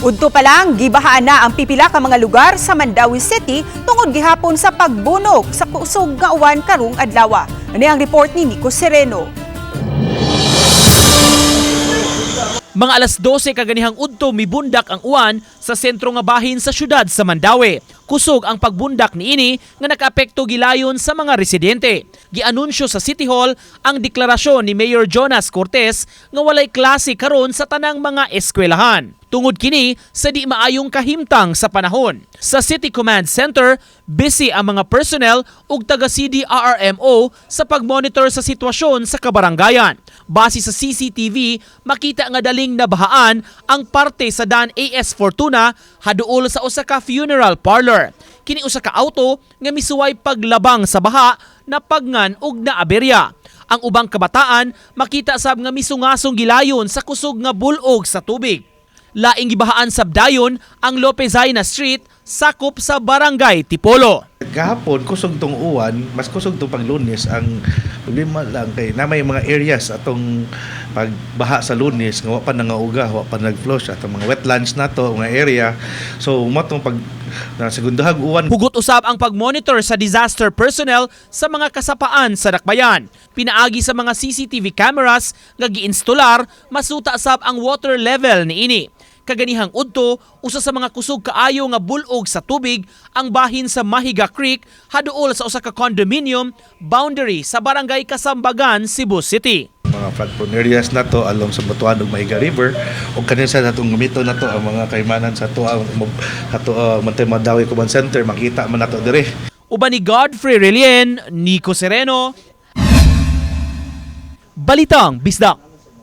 Udto pa lang, gibahaan na ang pipila ka mga lugar sa Mandaue City tungod gihapon sa pagbunok sa kusog nga uwan karong adlaw. Ani ang report ni Nico Sereno. Mga alas 12 kaganihang udto, mibundak ang uwan sa sentro nga bahin sa syudad sa Mandaue. Kusog ang pagbundak niini nga nakaapekto gilayon sa mga residente. Gianunsyo sa City Hall ang deklarasyon ni Mayor Jonas Cortez nga walay klase karon sa tanang mga eskwelahan. Tungod kini sa di maayong kahimtang sa panahon. Sa City Command Center, busy ang mga personnel ug taga CDRRMO sa pagmonitor sa sitwasyon sa kabarangayan. Base sa CCTV, makita nga daling nabahaan ang parte sa Dan AS Fortuna haduol sa usa ka funeral parlor. Kini usa ka auto nga misuway paglabang sa baha, napagngan ug naaberya. Ang ubang kabataan makita sab nga misungasong gilayon sa kusog nga bulog sa tubig. Laing gibahaan sab dayon ang Lopez Jaena Street, sakop sa Barangay Tipolo. Gahapon, kusog tong uwan, mas kusog tong pag-Lunes. Ang problema lang kay na may mga areas atong pagbaha sa Lunes nga wa pa nangauga, wa pa nag-flush atong mga wetlands nato, mga area. So mao tong pag na segundahag uwan. Hugot usab ang pag-monitor sa disaster personnel sa mga kasapaan sa dakbayan. Pinaagi sa mga CCTV cameras nga giinstular, masuta sab ang water level niini. Kaganihang udto, usa sa mga kusog kaayo nga bulog sa tubig ang bahin sa Mahiga Creek haduol sa usa ka condominium boundary sa Barangay Kasambagan, Cebu City. Mga flood prone areas nato along sa Butuan ug Mahiga River ug kanin sa natong gamito nato ang mga kaimanan sa ato ang ato Mantay Mandaue Command Center, makita man nato dire. Uban ni Godfrey Relien, Nico Sereno, Balitang Bisdak.